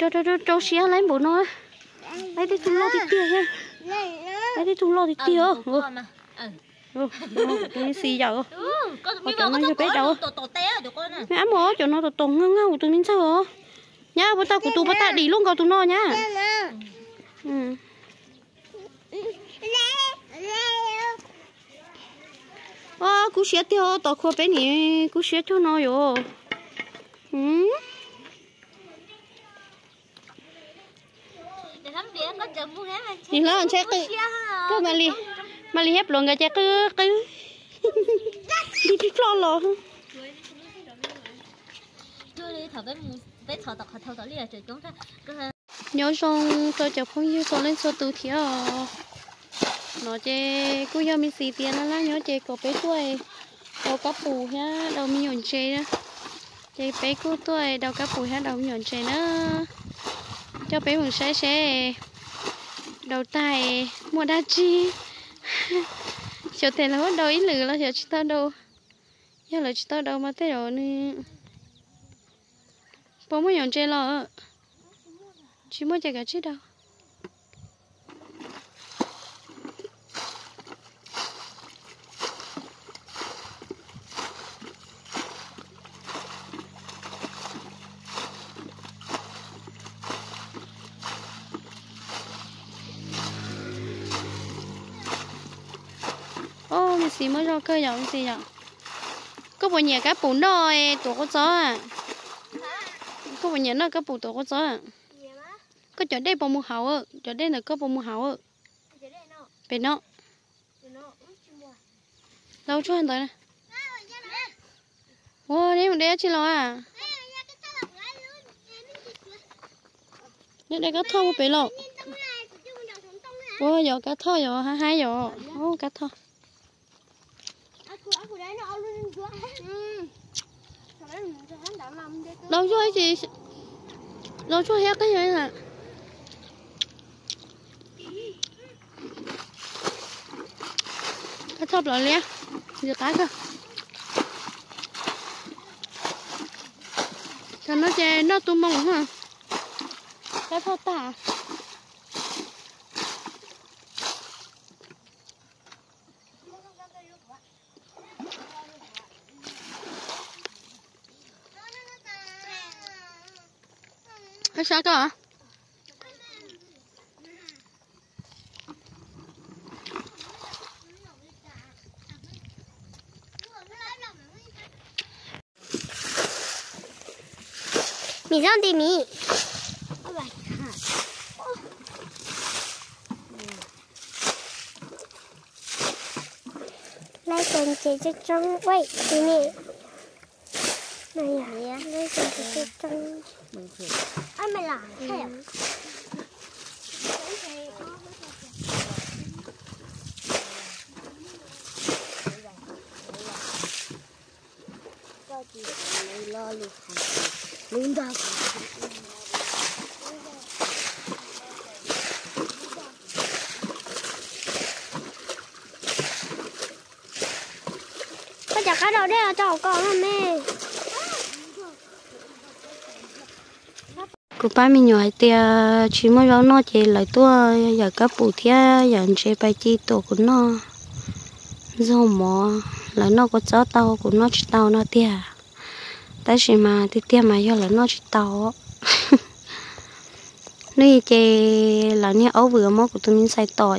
Rau, rau, rau, rau siab laib npaum no. Laib tej tug loj tiag tiag thiab. Laib tej tug loj tiag tiag. Tus me xis yawm. Ho cov no yog peb daus. Me ab mus, cov no tom tom ngag ngag kuv tus me ntxawg os. Nyab, puas tau kuv tus puas tag dim lub nkaus tus no nyab. Kub siab tiag, tom khuav peb nim kub siab cuag no yuav. Nim lawv ntshe qw, koj Malis, Malis thiab Pluav nkawd ces qw qw. Dig plig ploj los. Nyob zoo rau cov phooj ywg txhua leej txhua tus thiab os. No ces kuj yog me xis tias laj laj nyob ces kom peb tuaj daus kab pum thiab daus me nyuam ntses na. Ces peb kuj tuaj daus kab pum thiab daus me nyuam ntses na. Coj peb mus saib seb daus tag muaj dab tsi. Xyov tes lawv muab daus ib lwm los xyov tsis tau daus. Yog lawv tsis tau daus mas tej zaum nws puas muaj nyuam ntses los. Tsis muaj ces kav tsij daus. Au, me xis muaj zog kawg yom, me xis yom. Koj puas nyiam kab pum noj tuav kua txob? Koj puas nyiam noj kab pum tuav kua txob? Koj cov dej puas mus hauv? Cov dej ntawm koj puas mus hauv? Pem no. Lauj, tsuag ntawd. Ua, neb mus de dab tsi los a? Neb de kab thoj mus pem los. Ua, yog kab thoj yog haib haib yog. Kab thoj. Lauj, tsuag, lauj, tsuag thiab qab yog. Kab thoj plaws liab, ntxim qab kawg. Tam no ces noj tu moo, kab thoj tag. Koj sab koj. Mì rau nti mì. Laib tes ntses coob coob ua ti ne. Laib tes ntses coob coob. Koj cov qab rau dej tso hauv ko no me. Kuv pab me nyuam hais tias tsis muaj zaub noj ces lawv tuaj yawm kab pum thiab yawm ntses pais ci tuam kuv noj. Ntxuag mov, lawv noj kua txob tau kuv noj tsis tau no tiag. Tab sis mas tiag tiag mas yog lawv noj tsis tau. Hnub i ces lawv niag aub vwm muab kuv tus me ntxhais tom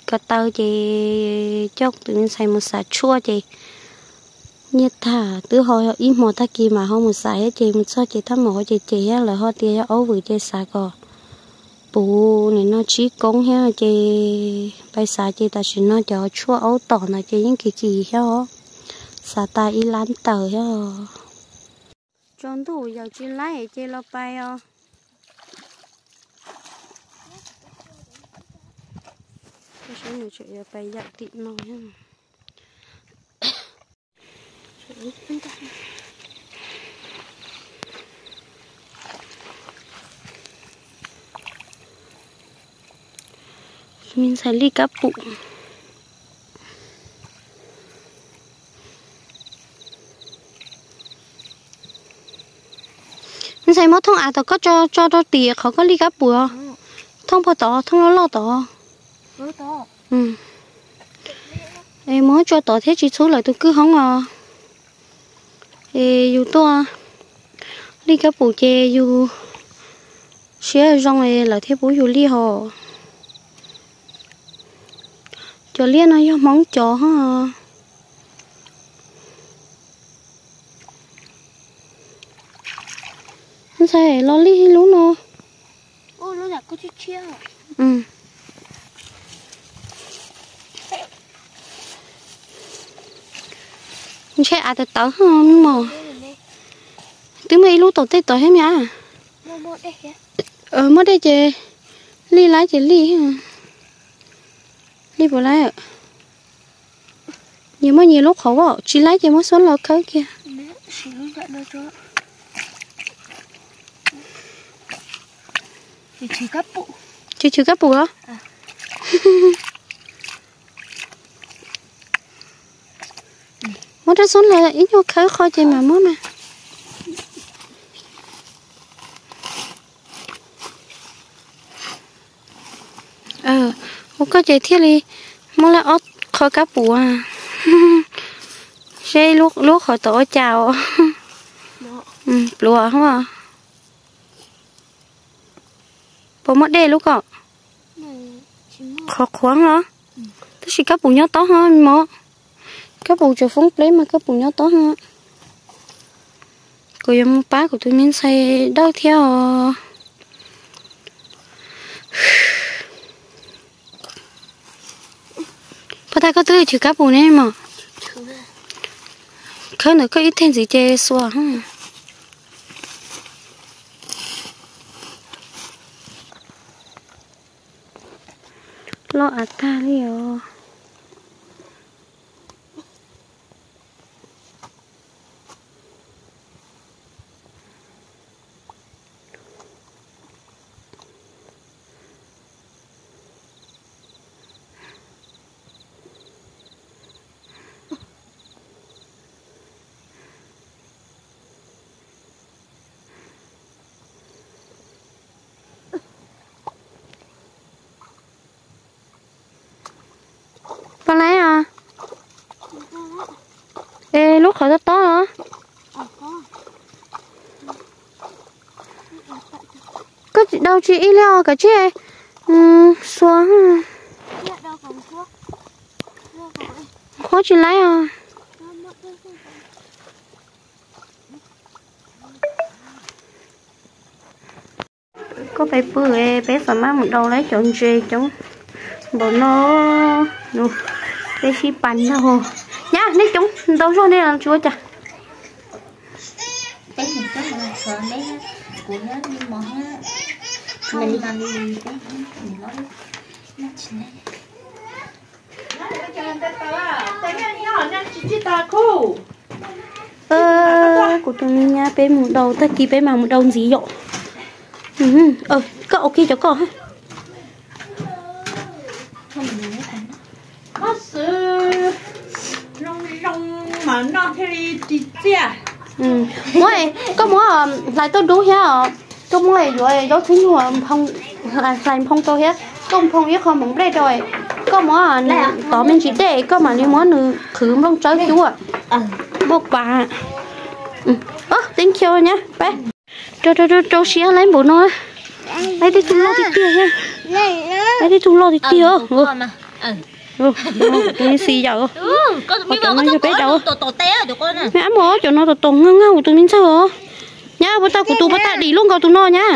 ko taw ces coj kuv tus me ntxhais mus xav tshuaj ces nyiaj tag twb ho ib hmo tag kis mas ho mus xav thiab ces mus txog ces thaj maum ho ces ces thiab lawv ho tias yog aub vwm ces xav kom puv nim no tsib koob thiab ces pais xav ces tam sim no cov tshuaj aub tom ntawd ces yeej kim kim thiab os. Xav tas ib lab tawm thiab os. Tsaus ntuj yawm tsis laib ces los pais os. Saib nws tseem yuav pais yawm tim no thiab. Me ntxhais lij kab pum. Ntxhais, muab thooj av tom koj tso, tso rau tim qhov koj lij kab pum. Thooj puag tod, thooj loj loj tod. Es muab tso tod thiab tsis txhub lawv tus kwj hoob os. Es yus tuaj lij kab pum ces yus siab zoo es lawv thiaj pub yus lij hos. Cov liaj no yog Hmoob cov. Ntxhais, los lij ib lub no. Ntshe av tawv tawv mos. Twb muaj ib lub tom tej tod thiab mas. Muaj dej ces lij laib ces lij. Lij puas laib? Nyias muaj nyias lub qhov, tsis laib ces muab xuab los khawb kiag. Chwv chwv kab pum os. Muab rab xuab los ib nyuag khawb qho ces mam muab mas. Ua koj ces thiaj li muab lawm ob qho kab pum. Seb lub qhov tod ua cas os. Pluav. Puas muaj dej lub ko? Qhov qhuav los? Tab sis kab pum nyob tob ho mos. Kab pum tseem foob pleb mas kab pum nyob tob ho. Kuv yuav mus pab kuv tus me ntxhais dawb thiab os. Puas tas koj twb chwv kab pum ne mos? Khawb ntawm koj ib teg ntxiv ces xuas. Loj av tag li os. Puas laib os? Es lub qhov tob tob los? Koj tsis dau tsis ib li os, kav tsij xuas. Qhuab tsis laib os. Koj peb pw, peb xam maj mus dau lawm cov ntses coob npaum no. Peb sib pab ntaug. Nyab, nej coob ntau zog nej tsis ua cas. Kuv tus me nyab, peb mus dau, tag kis peb mam mus dau ntxiv yom. Koj ua kiag cov koj. Muab, koj muab hlais tuaj dub thiab os. Koj muab yuav zaub txhwb nyuj hlais nphoo rau thiab. Koj nphoo ib qho hmoov nplej rau, koj muab tov me ntsis dej, koj mam li muab nws qhwv nplooj tsawb cub. Muaj pas. Thank you nyab, peb. Rau, rau, rau siab laib npaum no. Laib tej tug loj tiag tiag thiab. Laib tej tug loj tiag tiag. Tus me xis yawm, qhov cov no yog peb daus. Me ab mos, cov no tom tom ngag ngag kuv tus me ntxawg os. Nyab, puas tau kuv tus puas tag dim lub nkaus tus no nyab.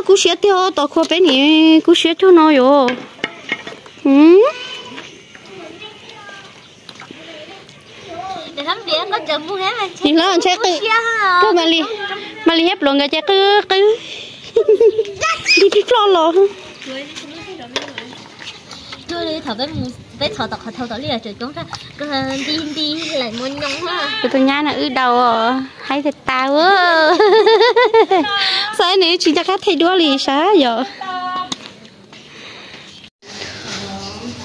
Kub siab tiag, tom khuav peb nim kub siab cuag no yom. Nim no ntshe qw, koj mam li, mam li hiab pluav nkawd ces qw qw. Nti ploj los. Peb txhos tom qhov thau tom li tseem coob, nti nti lawm mus nyoos. Kuv tus nyab no wb daus haib tag tas. Xav nws tsis nco qab them duab li sav yom.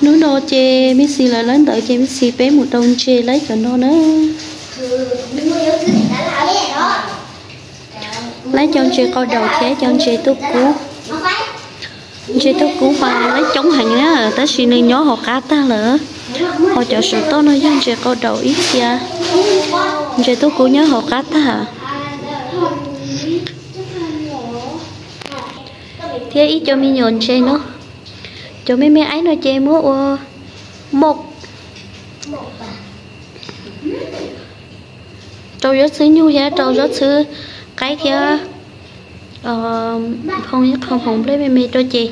Hnub no ces me ntxhais lawv lawv ntawd ces me ntxhais peb mus rau ntses laib cov no na. Laib cov ntses qau daum thiab cov ntses tuaj kub. Ntses tuaj kub mas laib coob heev na, tab sis nws nyob hauv qab tag lawm. Ho cov saum toj no yog ntses qau daum ib txhia. Ntses tuaj kub nyob hauv qab tag. Thiab ib co me nyuam ntses no, cov me me aib no ces muab ua moj rau zaub txhwb nyuj thiab rau zaub txhwb qaib thiab phoo ib qho hmoov nplej me me rau ces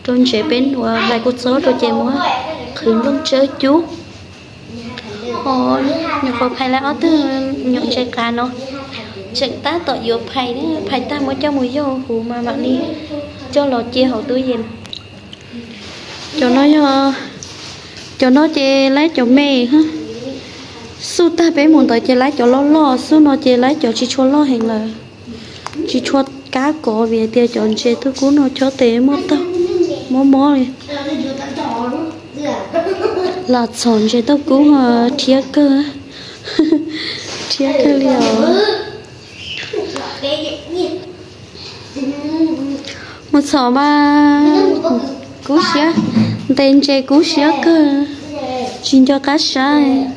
rau ntsev peb uas hlais kua txob rau ces muab qhwv nplooj tsawb cub. Ho nyuam qhuav phais lawm ob tug nyuam ntses qav no, tseem tab tom yuav phais, phais tag muab coj mus yog huv mas mam li coj los cia hauv tub yees. Cov no yog, cov no ces laib cov me, xub tag peb mus ntawd ces laib cov loj loj, xub no ces laib cov tsis tshua loj heev lawm, tsis tshua kab kov vim tias cov ntses tuaj kub no chob tes muaj taug, mob mob li. Los txhom ntses tuaj kub rhiab kawg, rhiab kawg li os. Mus txhom mas kub siab, ntes ntses kub siab kawg, tsis nco qab saib,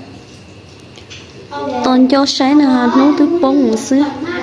tos nco saib na hnub twb poob mus xwb.